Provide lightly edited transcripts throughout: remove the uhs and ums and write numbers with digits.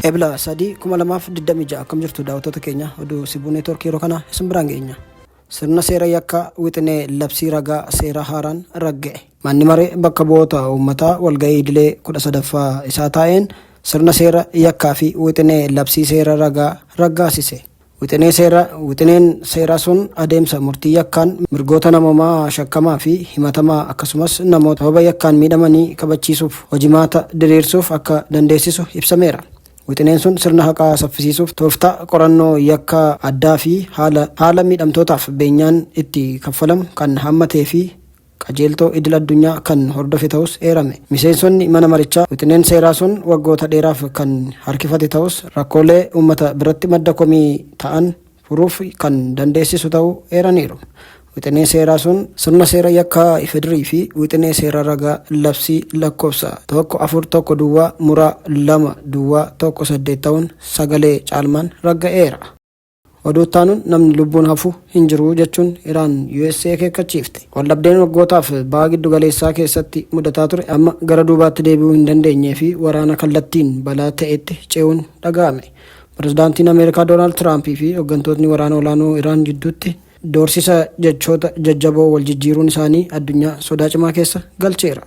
Ebla 3 2026 akkam jirtu daawwattoota keenya, oduu Sibuu Neetwoorkii yeroo kana isin biraan geenya. Sirna seera yakkaa wixinee labsii ragaa seeraa haaraan ragga'e. Manni maree bakka bu'oota uummataa walga'ii idilee 13ffaa isaa taa'een sirna seera yakkaa fi wixinee labsii seera ragaa raggaasise. Wixinee seera Wixineen seeraa sun adeemsa murtii yakkaan mirgoota namoomaa shakkamaa fi himatamaa akkasumas namoota sababa yakkaan miidhamanii kabachiisuuf hojimaata diriirsuuf akka dandeessisu ibsameera. Wixineen sun sirna haqaa saffisiisuuf tooftaa qorannoo yakkaa addaa fi haala haala miidhamtootaaf beenyaan itti kaffalamu kan hammatee fi qajeeltoo idil addunyaa kan hordofe ta'us eerame. Miseensonni mana marichaa wixineen seeraa sun waggoota dheeraaf kan harkifate ta'us rakkoolee uummata biratti madda komii ta'an furuuf kan dandeessisu ta'uu eeraniiru. Wixinee seeraa sun sirna seera yakkaa IFDR fi wixinee seera ragaa labsii lakkoofsa 1 4 1 duwwaa muraa 2 duwwaa 1 8 ta'uun sagalee caalmaan ragga'eera. Oduu itti aanuun namni lubbuun hafu hin jiru jechuun Iraan USA akeekkachiifte. Waldhabdeen waggootaaf Baha Giddugaleessaa keessatti mudataa ture amma gara duubaatti deebi'uu hin dandeenyee fi waraana kallattiin balaa ta'etti ce'uun dhaga'ame. Pirezidaantiin Ameerikaa Doonaald Tiraampii fi hoggantootni waraana olaanoo Iraan jidduutti doorsisa jechoota jajjaboo wal jijjiiruun isaanii addunyaa sodaa cimaa keessa galcheera.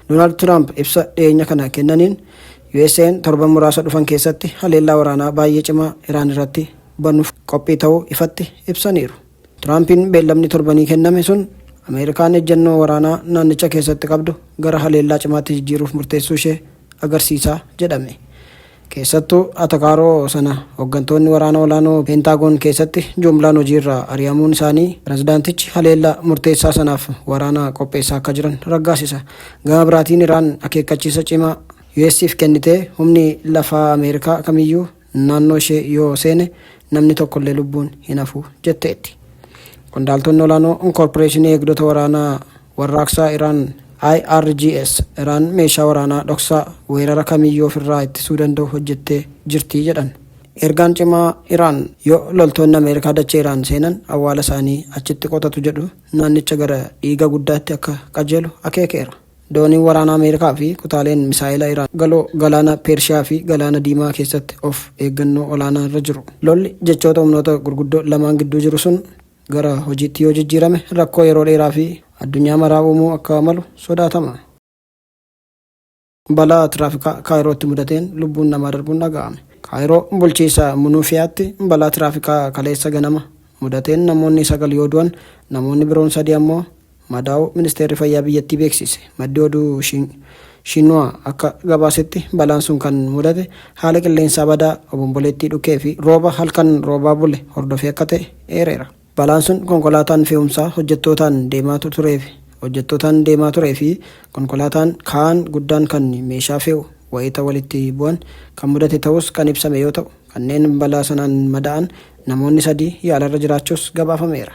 Doonaald Tiraamp ibsa dhiyeenya kana kennaniin USA'n torban muraasa dhufan keessatti haleellaa waraanaa baay'ee cimaa Iraan irratti banuuf qophii ta'uu ifatti ibsaniiru. Tiraampiin beellamni torbanii kenname sun Ameerikaan ejjennoo waraanaa naannicha keessatti qabdu gara haleellaa cimaatti jijjiiruuf murteessuu ishee agarsiisa jedhame. Keessattuu atakaaroo sana hoggantoonni waraana olaanoo Peentaagoon keessatti jumlaan hojiirraa ari'amuun isaanii pirezidaantichi haleellaa murteessaa sanaaf waraana qopheessaa akka jiran raggaasisa. Gama biraatiin Iraan akeekkachiisa cimaa US'f kennitee humni lafaa Ameerikaa kamiyyuu naannoo ishee yoo seene namni tokkollee lubbuun hin hafu jetteetti. Qondaaltonni olaanoo Korporeeshinii Eegdota Waraanaa Warraaqsaa Iraan IRGS Iraan meeshaa waraanaa dhoksaa weerara kamiyyuu ofirraa ittisuu danda'u hojjettee jirti jedhan. Ergaan cimaa Iraan yoo loltoonni Ameerikaa dachee Iraan seenan awwaala isaanii achitti qotatu jedhu naannicha gara dhiiga guddaatti akka qajeelu akeekeera. Dooniin waraanaa Ameerikaa fi kutaaleen misaa'ela Iraan galoo galaana Peershiyaa fi Galaana Diimaa keessatti of eeggannoo olaanaa irra jiru. Lolli jechoota humnoota gurguddoo lamaan gidduu jiru sun gara hojiitti yoo jijjiirame rakkoo yeroo dheeraa fi addunyaa maraa uumuu akka malu sodaatama. Balaa tiraafikaa Kaayirootti mudateen lubbuun namaa darbuun dhaga'ame. Kaayiroo bulchiinsa Munuufiyaatti balaa tiraafikaa kaleessa ganama mudateen namoonni 9 yoo du'an namoonni biroon 3 ammoo madaa'uu ministeerri fayyaa biyyattii beeksise. Maddi oduu Shinwaa akka gabaasetti balaan sun kan mudate haala qilleensaa badaa, obomboleettii dhukee fi rooba halkan roobaa bule hordofee akka ta'e eereera. Balaan sun konkolaataan fe'umsaa hojjettootaan deemaa tureefi hojjettootaan deemaa turee fi konkolaataan kaan guddaan kan meeshaa fe'u wayita walitti bu'an kan mudate ta'uus kan ibsame yoo ta'u, kanneen balaa sanaan madaa'an namoonni 3 yaalarra jiraachuus gabaafameera.